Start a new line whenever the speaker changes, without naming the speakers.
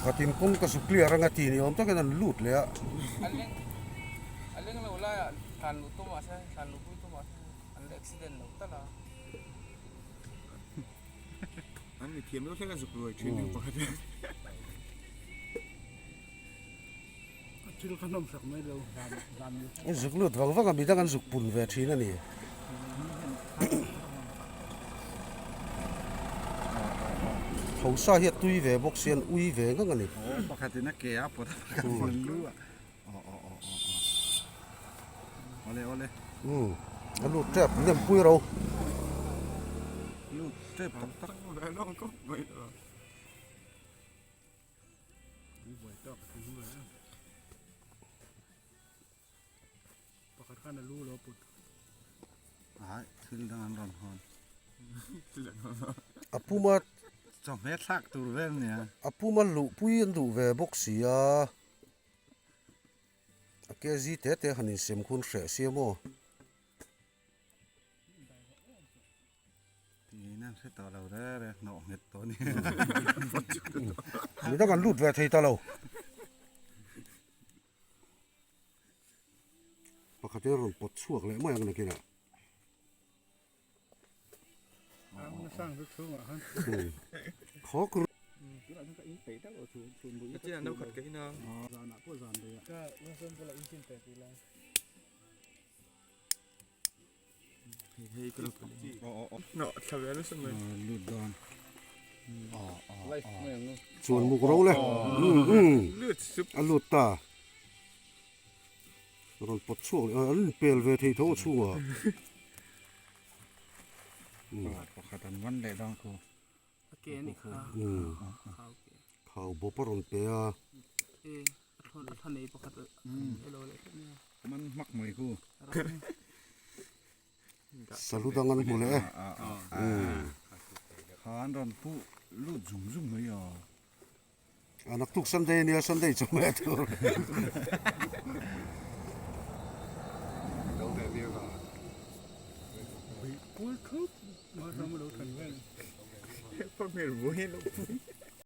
Pakhatin kawng ka zu clear anga ti ni awm takin an lut leh a.
A leng a leng lo laiah thlan luh tum mahse thlan luh pui tum mahse an la accident lo tal a.
An mi thiam deuh hlek a zuk ruai thin deuh pakhat a.
Thil kha hnawm sak mai lo zan zan
I zuk lut vang vang a midang an zuk pun ve thin a ni. Hausa hi a tui ve bawk si an ui ve ngang a ni.
Aw pakhatin a ke a pawt a pakhat in lu a aw aw aw aw awle awle.
Umm a lut tep nem pui ro.
Lut tep tak tak.
Pakhat khan a lu lo put.
Ai thil dang an rawn hawn.
A puma
chawhmeh thlak tur vel nia.
A puma luhpui an duh ve bawk si a. A kg te te han insem khun hreh sia maw.
Tiin an hre tawh lo re re hnawh nghet tawh a ni.
Midang an lut ve thei ta lo. Pakhat in a rawn pawt chhuak leh mai ang nakinah. Khawk Chuan muk ro le a lut ta rawn pawt chhuak leh an inpel ve thei tho a chhungah
pakhat an man leh dang khu
khau bawp a rawn pe a
man hmak mai khu
Salu dang an hmu leh e.
Kha an rawn pu lut zum zum mai a.
A naktuk Sunday ania Sunday chu hmeh tur.